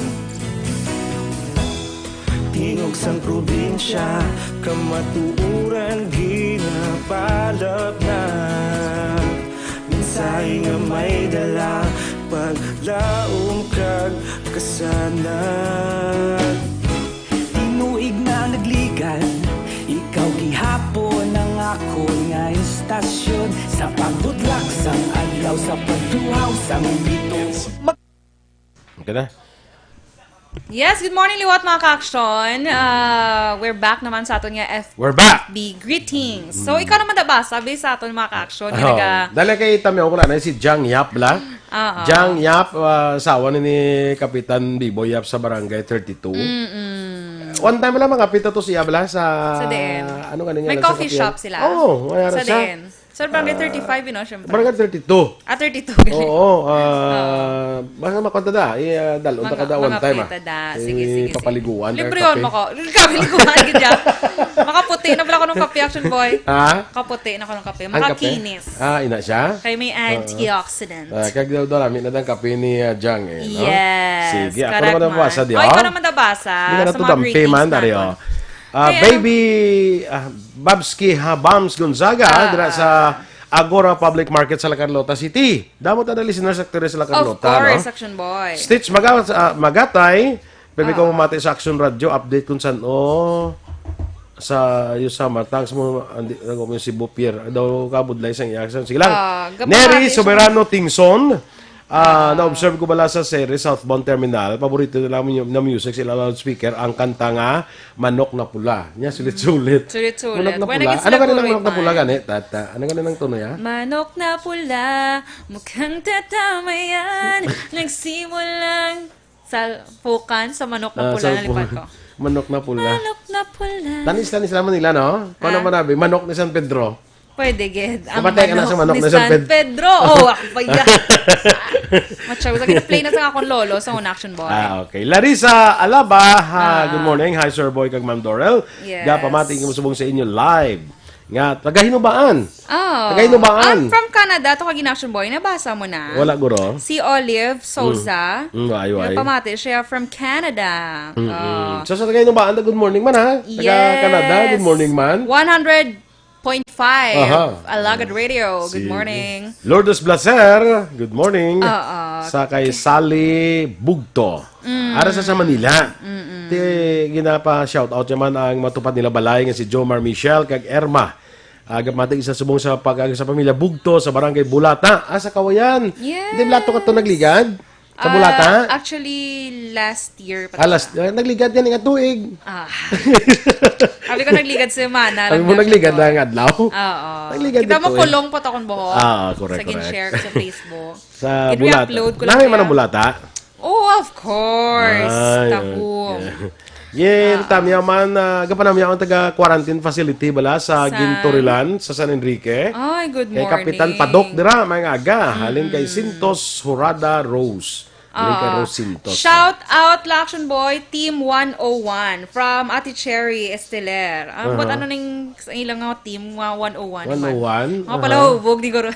Tingog sang probinsya, kamatuoran ginapalapnat. Mensahe nga may dala, paglaom kag kasanag. Tinuig na nagligan, ikaw gihapon ang akon nga istasyon. Sa pagbutlak sang adlaw, sa pagtuhaw sang bituon. Okay na. Yes, good morning, liwat, mga ka-aksyon. Ah, we're back naman sa aton nga F B We're back! Greetings. So, ikaw naman, da ba, sabi sa aton, mga ka-aksyon, nga Oh, naga- dali kay Tamiyaw ko na, si Jang Yap, bla? Oo. Jang Yap, ah, asawa ni, ni Kapitan Bibo Yap sa Barangay thirty-two. Mm-mm. One time lang, mga pita to siya, bla, sa Sa diin? Ano nga May nga, sa coffee Kapitan? shop sila? Oo, wala Sa siya. diin? Sa Barangay Ah, thirty-five, you know, syempre. Barangay thirty-two. Ah, thirty-two, gali. Oo, ah, Oo. basta makonta da. I, ah, dalon ta Mga, kada one mga time, ah. pita da. Sige, Eh, sige, sige. papaliguan, Libre kaya yun, kape. mako. Kami liguan, gid yan. Makaputi na pala ko ng kape, Action Boy. Ha? Kaputi na ko ng kape. Ang kape? Makakinis. Ah, ina siya? Kay may Oo. antioxidant. Ah, kag daw, daw, lami na dang kape ni, ah, Jang, eh, no? Yes, Sige, ako correct naman ang man. basa, di, Oh, ikaw oh? naman ang basa Hindi ka na sa to mga dampi greetings man, dari, naton. oh. Ah, Kaya baby, ah, Babski Habams Gonzaga, Ah, dira ah. sa Agora Public Market sa La Carlota City. Damo ta na listeners, actores sa La Of Carlota, course, no? Action Boy. Stitch Maga-, ah, Magatay, pwede ko Ah. mamati sa Action Radio, update kung saan, oh, sa, yung sa Matang, sa mga, andi, nag-, yung si Bupier, daw kabudlay sa iya, sige lang. Ah, gapamati Neri siya. Soberano Tingson, Ah, Ah. na-observe ko bala sa Ceres Southbound Terminal, paborito nila mu-, na music sila loudspeaker, ang kanta nga Manok na Pula. Nya, sulit-sulit. Sulit-sulit. Manok na When I Pula. get Ano ka nilang sinabi Manok na Pula man. gani, Tata? Ano ka nilang tono, ya? Manok na pula, mukhang tatama yan. Nagsimulang salpukan sa manok na Ah, pula, salpukan. nalipat ko. Manok na Pula. Manok na Pula. Tanis-tanis naman nila, no? Kung ano Ah. man nabi, manok ni San Pedro. Pwede gid. Ang Kapatay ka na manok sa manok ni na San San Ped- Pedro. Oh, ako pa yan. Matyaw. Sa gina-play na sa akong lolo sa una, Action Boy. Ah, okay. Larissa Alaba, ha, Ah. Good morning. Hi, Sir Boy, kag Ma'am Dorel. Yes. Ga pamati ko subong sa inyo live. Nga, taga Hinubaan. Oh. Taga Hinubaan. I'm from Canada. Ito kag Action Boy. Nabasa mo na? Wala, guro. Si Olive Souza. Mm, why, why? Napamati siya from Canada. Mm-mm. Oh. So, sa taga Hinubaan, good morning man, ha? Taga Yes. Canada, good morning man. One hundred point five, Aha. Alagad Radio. Good Sige. morning. Lourdes Blaser, good morning. Oo. Sa kay Sally Bugto. Mm. Ara sa, sa Manila. Mm-mm. Ti, ginapa shout out naman ang matupad nila balay nga si Jomar Michelle kag Erma. Agap mati isa subong sa pag sa pamilya Bugto sa barangay Bulata. Ah, sa Kawayan. Yes. Hindi, Blato ka to nagligad? Sa Ah, Bulata? actually, last year pa Ah, to. last, ah, nagligad yan nga tuig. Ah. Sabi ko, nagligad semana Sabi lang mo, na siya nagligad to. na ang adlaw? Oo. Nagligad Kita mo, dito, eh. kulong po to akong buhok. Ah, correct, Sa correct. gin-share ko sa Facebook. Sa Gin-re-upload Bulata. ko lang Nami man kaya. ang Bulata? Oh, of course. Ay, Taho. okay. Yeah, Ah. tamya man, ah, gapanamya ang taga quarantine facility bala sa San? Gintorilan, sa San Enrique. Ay, good Kay Kapitan morning. Padok dira, may aga. Halin kay Mm. Sintos Hurada Rose. Halin kay Ah. Rose Sintos. Shout out, Laction Boy, Team one oh one, from Ate Cherry Esteler. Ang Aha. buot ano ning sa ilang nga team, nga one oh one naman? one oh one? Mga Aha. palahubog, di guro.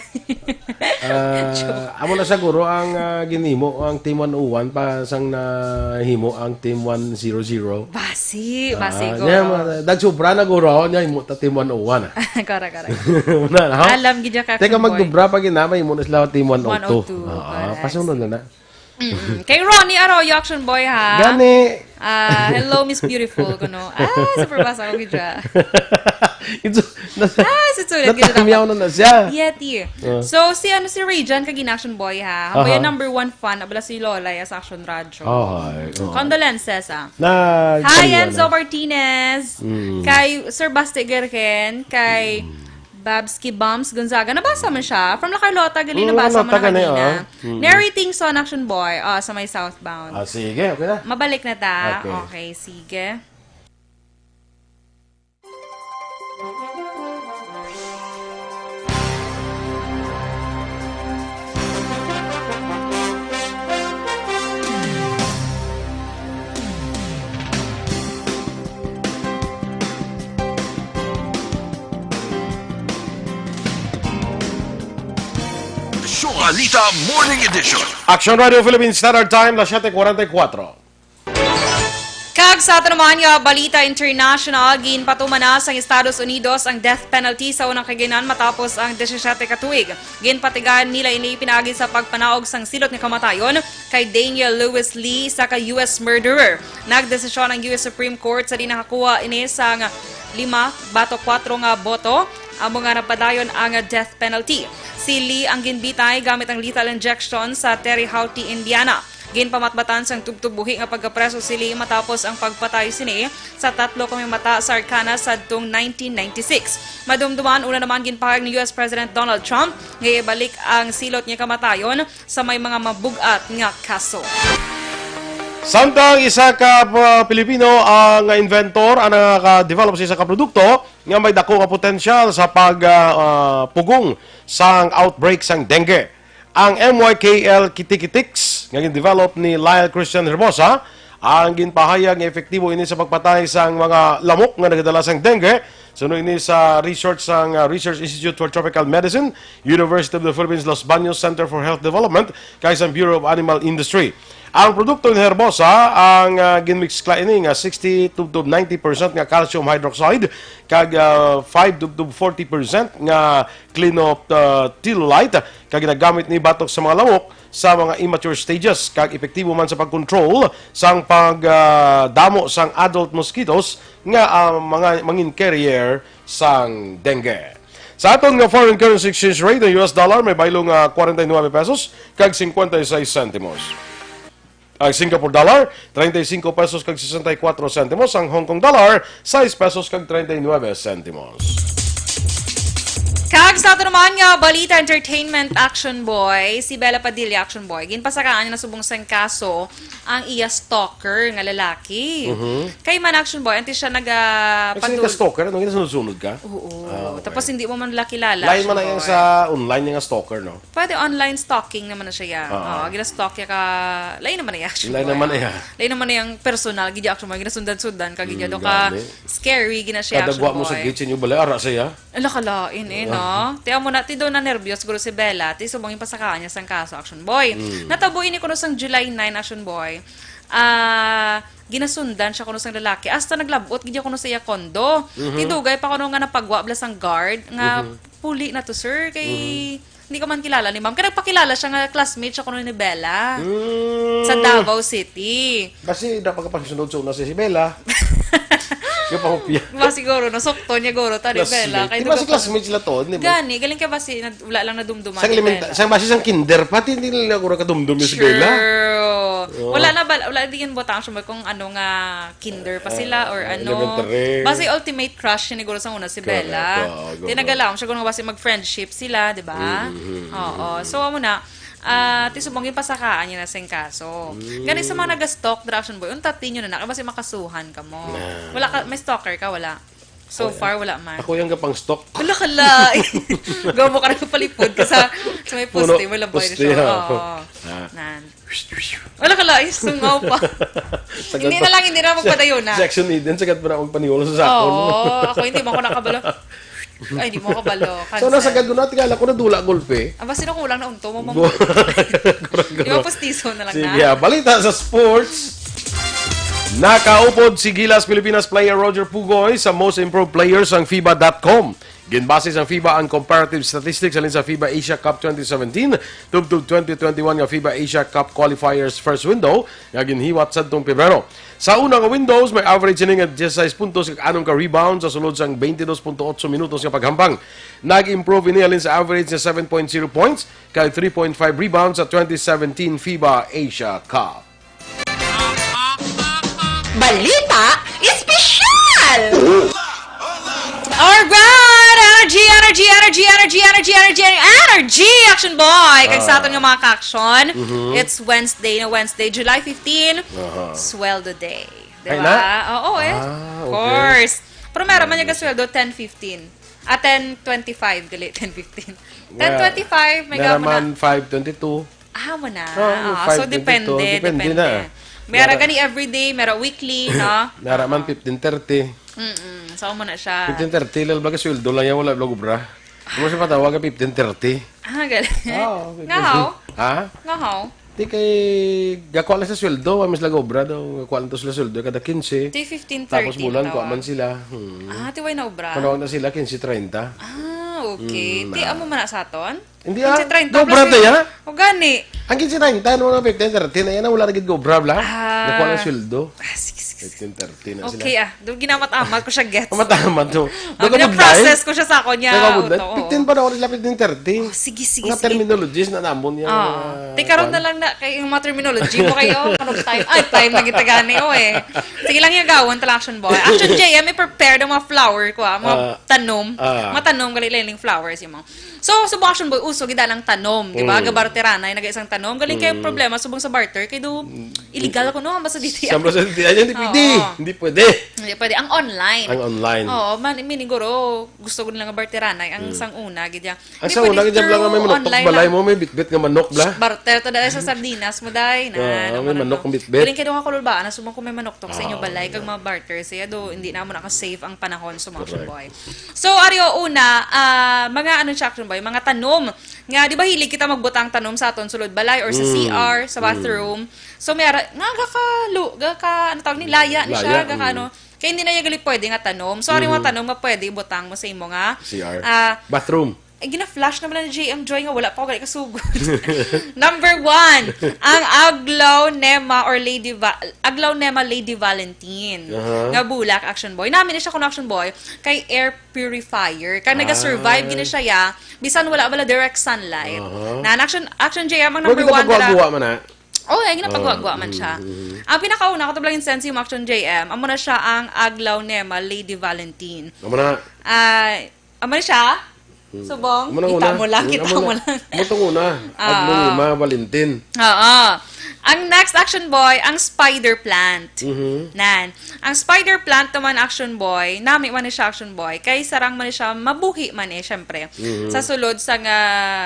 Ah, Joke. amo na siguro ang, ah, ginhimo ang Team one oh one pa sang nahimo ang Team one zero zero. Basi, basi, Ah, guro. niya, ma-, nagsubra na guro, niya, himo ta Team one oh one, ah. Correct, correct. Wala na, ha? Alam gid ya, Teka, Captain Boy. magdubra pa gid na, mahimo na sila Team one oh two. One oh two, Ah, correct. pasunod na na. Mm-mm. Kay Ronnie Arroyo, Action Boy, ha? Gani. Ah, hello, Miss Beautiful, kuno. Ah, super basa ko gid siya. Ito, nas-, Ah, susulat gid natamiyaw ako. na na siya. Yeti. Ah. So, si ano, si Ray Jan kag Action Boy, ha? Ako Aha. yung number one fan, abala si Lola, ya, sa Action Radyo. Oh, ay, oh. Condolences, ah. Na, Hi, kaliwa Enzo na. Martinez. Mm. Kay Sir Basti Gergen, kay Mm. Babski Bumps Gonzaga. Nabasa man siya. From La Carlota, gali, Mm, nabasa mo Carlota na gani, kanina. ah. Mm. Narrating Son Action Boy, ah, sa may Southbound. Ah, sige, okay na. Mabalik na ta. Okay. Okay, sige. Balita Morning Edition. Action Radio Philippines Standard Time, las siete cuarenta y cuatro. Kag sa aton naman nga balita international, ginpatuman na sang Estados Unidos ang death penalty sa unang kaginan matapos ang disisiete ka tuig. Ginpatigayan nila ini pinaagi sa pagpanaog sang silot nga kamatayon kay Daniel Lewis Lee, isa ka U S murderer. Nagdesisyon ang U S Supreme Court sa di nakakuha ini sang lima batok kuwatro nga boto, amo nga nagpadayon ang death penalty. Si Lee ang ginbitay gamit ang lethal injection sa Terre Haute, Indiana. Ginpamatbatan sang tubtob buhi nga pagkapreso si Lee matapos ang pagpatay sini sa tatlo ka may mata sa Arcanas sadtong nineteen ninety-six. Madumduman, una naman ginpahayag ni U S President Donald Trump nga ibalik ang silot nga kamatayon sa may mga mabug-at nga kaso. Samtang isa ka, uh, Pilipino ang inventor, ang naka-develop sa isa ka produkto nga may dako nga potensyal sa pag, uh, uh, pugong sang outbreak sang dengue. Ang M Y K L Kitikitix nga gin-develop ni Lyle Christian Herbosa ang ginpahayag nga epektibo ini sa pagpatay sang mga lamok nga nagadala sang dengue. Suno ini sa research sang, uh, Research Institute for Tropical Medicine, University of the Philippines Los Baños Center for Health Development, kag sa Bureau of Animal Industry. Ang produkto ni Herbosa, ang, ah, ginmixkla ini nga sixty tubtob ninety percent nga calcium hydroxide kag, ah, five tubtob forty percent nga clinoptilolite, kag ginagamit ni batok sa mga lamok sa mga immature stages, kag epektibo man sa pagkontrol sang pag, ah, damo sang adult mosquitoes nga, ah, mga mangin carrier sang dengue. Sa aton nga foreign currency exchange rate, ang U S dollar may baylo nga forty-nine pesos kag fifty-six centimos. Ang Singapore dollar, treinta y cinco pesos kag sesenta y cuatro centimos. Ang Hong Kong dollar, sais pesos kag treinta y nueve centimos. Kag sa ato naman nga balita, entertainment, Action Boy, si Bella Padilla, Action Boy, ginpasakaan niya na subong sang kaso ang iya stalker nga lalaki. Mhm. Kay man, Action Boy, antes siya naga Actually, ka-stalker, ano, ginasunod-sunod ka? Oo. Ah, okay. Tapos hindi mo man nila kilala, Lain man na Action yan Boy. Sa online nga stalker, no? Pwede online stalking naman na siya, ya. Ah. Oo, gina-stalk ya ka, lain naman na ya, Action Lain Boy, naman na ah. Ya. Lain naman na yang personal, gid ya, Action Boy, ginasundan-sundan ka, gid ya, Mm, do ka gani. Scary, gina siya, Action Boy. Kada gwa mo sa gate sa inyo, balay, ara siya. Ala, kalain, eh, no? Ti amo na, ti daw na nervyos siguro si Bella, ti subong yung pasakaan niya sang kaso, Action Boy. Mm. Natabo ini kuno sang July nine, Action Boy. Ah, ginasundan siya kuno sang lalaki. Hasta naglabot gid kuno sa iya kondo. Mhm. Ti dugay pa kuno nga napagwa bala sang guard nga, Mhm. "Puli na to, sir, kay Mhm. hindi ka man kilala ni ma'am." Kay nagpakilala siya nga classmate siya kuno ni Bella Mm. sa Davao City. Basi dapat ka pagsunod sa una si, si Bella. Yung pahupya. Ba siguro, nasukton niya guro ta ni Bella. Classmate. Kay Di ba duga si pa classmate sila to, di ba? Gani, galing kay basi, nad-, wala lang nadumduman Sa ni elementa-, Bella. Sa basi sang kinder, pati hindi nila guro kadumdum yung si Bella. True. Oo. Wala na ba, wala di yun butang siya kung ano nga kinder pa sila or Ah, ano. Elementary. Basi ultimate crush siya ni guro sa una si Correct. Bella. Oo, go, go. Tinagalaom siya kung basi mag-friendship sila, di ba? Mm, mm, mm, Oo. mm. So, amo na, ah, ti subong yung pasakaan niya na sing kaso. Mm. Gani sa mga naga-stalk, Action Boy, untatin nyo na na, kay basi makasuhan ka mo. Na. Wala ka, may stalker ka, wala? So Ako, far, wala man. Ako yung gapang-stalk. Wala ka lain. Gamo ka nagpalipod ka sa, sa may Puno, poste, wala ba poste, siya? Oo. Oo. Ah. Nan. Wala ka lain, sungaw pa. Sagad Hindi pa. Na lang, hindi na magpadayon na. Section Eden, sagad pa na akong paniwala sa sakon. Oo, ako hindi mo ako nakabalo. Ay, hindi mo ako balo. So, Cancel. Nasagad ko na, tingala ko, nadula, golpe. Aba, sino kulang na unto mo, ma'am? Go-, Di ba, postiso na lang Sige, na? Ah, balita sa sports. Nakaupod si Gilas Pilipinas player Roger Pugoy sa most improved player sang fiba dot com. Ginbase sang fiba ang comparative statistics halin sa fiba Asia Cup twenty seventeen tubtob twenty twenty-one nga fiba Asia Cup qualifiers first window nga ginhiwat sadtong Pebrero. Sa una nga windows, may average sini nga diyesisais puntos kag anom ka rebounds sa sulod sang twenty-two point eight minutos nga paghampang. Nag-improve ini halin sa average nga seven point zero points kag three point five rebounds sa twenty seventeen fiba Asia Cup. Balita Espesyal! Alright! Energy, energy, energy, energy, energy, energy, energy, energy, Action Boy! Kag sa Ah. aton nga mga ka-action, Mhm. it's Wednesday na Wednesday, July fifteen, Aha. Sweldo Day. Di Ay, ba? na? Oo, eh. Ah, Of okay. course. Pero meron man yung sweldo, ten fifteen. Ah, ten twenty-five, gali, ten fifteen. Ten twenty-five, may Meron gamo na. man five twenty-two. Ah, mo na. Ah, Oo, so, five twenty-two. Depende, Depende depende. na. May ara Meron gani everyday, may ara weekly, no? May ara man Oo. fifteen thirty. Mm-mm. So, mo na siya. Fifteen thirty, lalo ba ka sweldo lang yan, wala bala gobra. Ano siya patawag ka fifteen thirty? Ah, galing. Oo, fifteen thirty. Ngahaw? Ha? Ngahaw? Di kay, gakuha lang sa sweldo, wa man sila gobra daw, gakuha lang to sila sweldo kada quince. Di fifteen thirty Tapos bulan, na kuha man tawag. sila. Hmm. Ah, ti way na obra? Panawag na sila, quince treinta. Ah, okay. Hmm, Ti na. amo man na sa aton? Hindi, ah. Quince treinta Gobra plus tayo, yung ah? O gani. Ang quince treinta, ano na fifteen thirty na yan, wala na gid gobra, bla? Ah. Nakuha ng sweldo. Ah, sige, sige, sige. Fifteen thirty na sila. Okay, ah. Doon ginamat-amat ko siya gets. Mataman to. Ang Doon ka budlay? Gina-process ko siya sa ako niya. Doon ka budlay? Uto, oo. Fifteen pa daw, wala fifteen thirty. Oh, sige, sige, Mga sige. terminologies na namon niya, Oo. mga Teka, ron kuwan. na lang na, kay yung mga terminology mo kayo, kanong time? Ay, time na kita gani, oh, eh. Sige lang yung gawon, tala, Action Boy. Action J M, may prepare ng mga flower ko, ah, mga Ah, tanom. ah. Mga tanom, gali lang yung flowers, yung mga So, sa Action Boy, uso gid ang tanom, di ba? Mm. Gabarteranay, naga isang tanom. Galing kay Mm. problema, subong sa barter, kay do, Mm. illegal ko, no? Basta dito Sa yan. Brazil, di, ay, hindi pwede. Oo. Hindi pwede. Hindi pwede. Ang online. Ang online. Oo, man, meaning, guro, gusto ko nilang barteranay. Ang Mm. sang una, gid yan. Ang Hindi sang pwede una, gid yan lang through may manok, online balay lang. mo, may bitbit nga manok, bla? Barter to dahil sa sardinas mo, day. Na, Oo, ano, may ano, manok ano. ang bitbit. Galing kay do nga kululbaan, na subong ko may manok to sa inyo Oo, balay, kag yeah. mga barter, siya do, hindi na mo naka-save ang panahon, sa mga Action Correct. Boy. So, ari, o, una, ah, mga ano siya, Action Boy, mga tanom. Nga, di ba, hilig kita magbutang tanom sa aton sulod balay or sa Mm. C R, sa Mm. bathroom. So, may ara, nga, gaka, lu-, gaka, ano tawag ni, laya ni Laya, siya, gaka, mm. ano. Kaya hindi na niya gali pwede nga tanom. So, ari, mga Mhm. tanom nga pwede ibutang mo sa imo nga, C R. ah, Bathroom. Ay, gina-flash naman na ni J M Joy nga wala pa ako gali kasugod. Number one, ang Aglaonema or Lady Va-, Aglaonema Lady Valentine Aha. nga bulak, Action Boy. Nami ni siya kuno, Action Boy, kay air purifier. Kaya nag-survive Ah. gini siya, ya. Bisan wala bala direct sunlight. Aha. Na, Action, Action J M ang Pwede number ka one nila. pagguwa-guwa man, ah? Oh, ay, ginapagwa-gwa Ah, man siya. mm, mm. Ang pinakauna ko to lang yung sense yung Action J M, amo na siya ang Aglaonema Lady Valentine. Amo na. Ah, amo na siya? Subong, Amo nang kita una. mo lang, Mm, kita amo mo na. lang. Amo tong una. Oo. Agno Lima, Valentin. Oo. Ang next, Action Boy, ang spider plant. Mhm. Nan. Ang spider plant naman, Action Boy, nami man ni siya, Action Boy, kay sarang man ni siya, mabuhi man eh, syempre. Mhm. Sa sulod sa nga,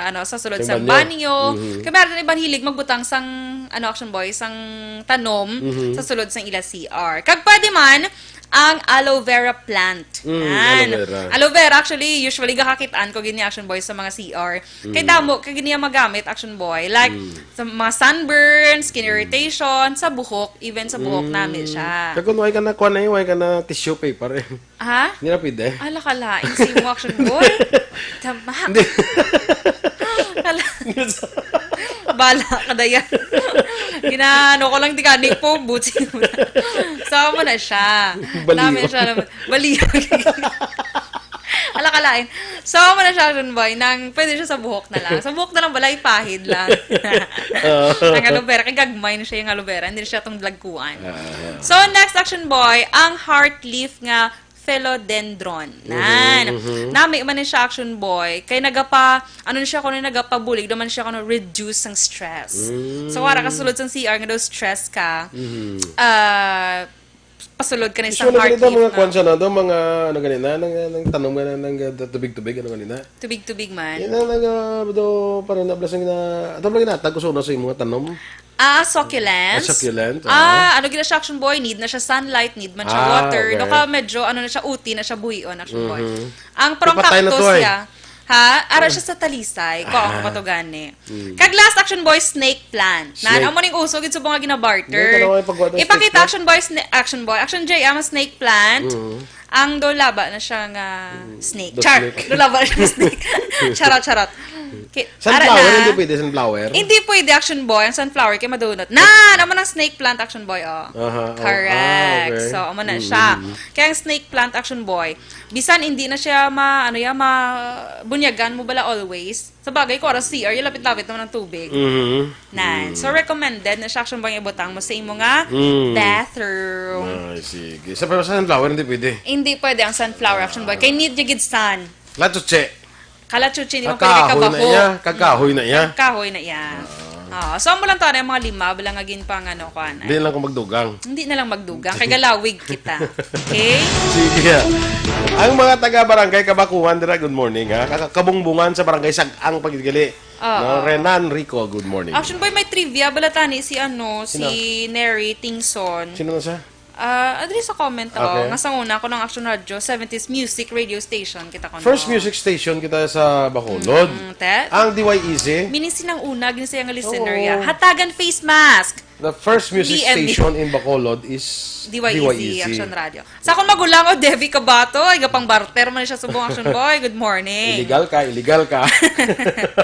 ano, sa sulod Sa sa banyo. banyo. Mhm. Kay meron iban hilig magbutang sang, ano, Action Boy, sang tanom Mhm. sa sulod sang ila C R. Kag pwede man, ang aloe vera plant. Mm, Yan. aloe vera. Aloe vera, actually, usually gakakitaan ko gini, Action Boy, sa mga C R. Kay Mm. damo, kay gini ang magamit, Action Boy. Like, Mm. sa mga sunburn, skin Mm. irritation, sa buhok, even sa buhok Mm. nami siya. Kag kung way ka na, kuwan na eh, way ka na tissue paper eh. Ha? Hindi na pwede. Ala ka lain, si mo, Action Boy. Tama. Hindi. Kala-, Hindi sa- Bala ka na yan. Ginaano ko lang, di ka, ni po, buti. So, amo na siya. Baliw. Namin siya naman. Baliw. Ala ka lain. So, amo na siya, Action Boy, nang pwede siya sa buhok na lang. Sa buhok na lang, balay pahid lang. Oo. Ang aloe vera, kay gagmay na siya yung aloe vera, hindi siya tong dagkuan. Ah. So, next, Action Boy, ang heart leaf nga philodendron. Mhm, Nan. mhm. Nami man ni siya, Action Boy, kay nagapa, ano ni siya, kuno nagapabulig naman siya, kuno reduce ang stress. Mm. So, wala ka sulod sa C R nga daw stress ka. Mhm. Ah, pasulod ka na Usually, isang heart ganito, mga leaf na. kwan siya na, daw, mga, ano, ganina, nang, nang tanom nga na, nang, uh, tubig-tubig, ano, ganina. Tubig-tubig man. Yan ang nag, uh, daw, parang nablasang na, ato lang ginatag ko sa una sa imong tanom. Ah, succulents? Ah, succulent, Ah, ah. ano gina siya, Action Boy? Need na siya sunlight, need man siya Ah, water. No, okay. ka medyo, ano na siya, uti na siya buhion, Action Boy. Mhm. Ang prong Ipatay na cactus to, eh. siya. Ha? Ara siya sa talisay. Ko ang Ah. matugan eh. Mm. Kag last, Action Boy, snake plant. Nan, Snake. amo ning uso gid sa mga ginabarter. Hindi, tanong ay pagkuha ng Ipakita, snake plant. Action Boy, sna-, Action Boy, Action J M, snake plant. Mm. Ang daw laba na siya nga Mm. snake. The Char! snake. Daw laba na siya nga snake. Charot, charot. Ki-, Sunflower, ara na. hindi pwede, sunflower? Hindi pwede, Action Boy, ang sunflower kay madunot. Na, naman ang snake plant, Action Boy, oh. Aha, oh, Correct. ah, okay. So, amo na Mm, siya. mm, mm. Kaya ang snake plant, Action Boy, bisan hindi na siya ma-, ano yan, ma-, bunyagan mo bala always. Sa bagay ko, ara C R, yung lapit-lapit naman ang tubig. Mhm. Nan. Mm. So, recommended na siya, Action Boy, ibutang mo sa imo nga Mm. bathroom. Ay, sige. Sa, pero sa sunflower, hindi pwede? Hindi pwede ang sunflower, Action Boy. Kay need niya gid sun. Lato, che. Kalachuchi, hindi mo pwede Kakahoy na kabaho. iya. Kakahoy na iya. Kahoy na iya. Ah. Oo. So, amo lang to, ano, yung mga lima, bala nga ginpang, ano, kuan, Hindi ay. lang ko magdugang. Hindi na lang magdugang. Kay galawig kita. Okay? Sige, ah. Ang mga taga Barangay Kabakuhan dira, good morning, ha? Kaka-, kabungbungan sa Barangay Sag-ang pagidgali. Oo. No? Renan Rico, good morning. Action Boy, may trivia. Bala tani si, ano, Sino? si Neri Tingson. Sino na siya? Ah, adri sa comment ako, Okay. nga sa una ko ng Action Radio, seventies music radio station kita ko, First no? music station kita sa Bacolod. Mm, te? Ang D Y E Z. Meaning silang una, gini siya nga listener, Oo. ya. Hatagan face mask. The first music D M. station in Bacolod is D Y E Z, D Y E Z. Action Radio. Sa akong magulang, oh, Devi Cabato, ay gapang barter man siya subong Action Boy. Good morning. Illegal ka, illegal ka.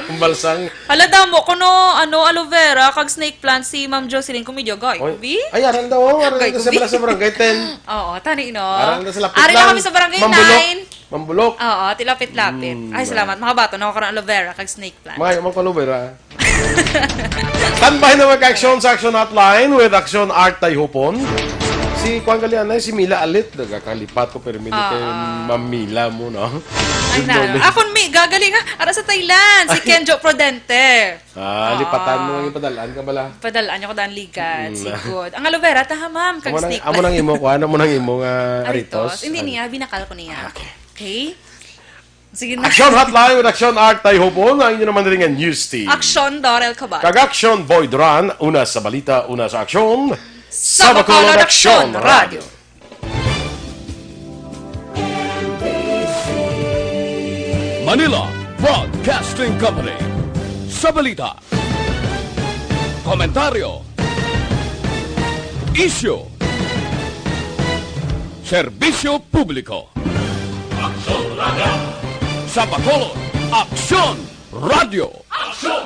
Ang balsang Hala, damo ko no, ano, aloe vera, kag snake plant si Ma'am Jocelyn Cumidio. Gay, Oy. Kubi? Ay, aran daw, oh, aran Gay, daw sa Kubi. Bala sa Barangay ten. Oo, tani, no? Aran daw sa lapit Ari lang. na kami sa Barangay Mambulok. nine. Mambulok. Oo, tilapit-lapit. Mm, Ay, ah. salamat. Mga bato, nakuha ko ng aloe vera, kag snake plant. Mga, mga aloe vera. Standby na mag-action sa Action Hotline with Action Art Tayhupon. Si Kuan Galianay, si Mila Alit, nagakalipat ko, pero mili kay Oo. Ma'am Mila mo, no? Ay, Good na. morning. Ako, mi, gagaling, ha? Ara sa Thailand, si Ay. Kenjo Prudente. Ah, Ah. lipatan mo yung padalaan ka bala. Padalaan niyo ko daan ligat. Mm. Sigod. Ang aloe vera, taha, ma'am. Kag Amo nang, snake amo plant. nang imo, kuan, amo nang imo nga Aritos? aritos? Hindi Ay. niya, binakal ko niya. Ah, okay. Okay? Sige na. Action Hotline with Action Art Tayhupon, ang inyo naman rin nga news team. Action, Dorel Cabal. Kag Action, Boy Duran. Una sa balita, una sa aksyon. Sa Sa Bacolod, Bacolod, Action Action Radio. Radio. Manila Broadcasting Company. Sa balita, komentaryo, isyu, serbisyo publiko. Aksyon Radio. Sa Bacolod, Aksyon Radio. Aksyon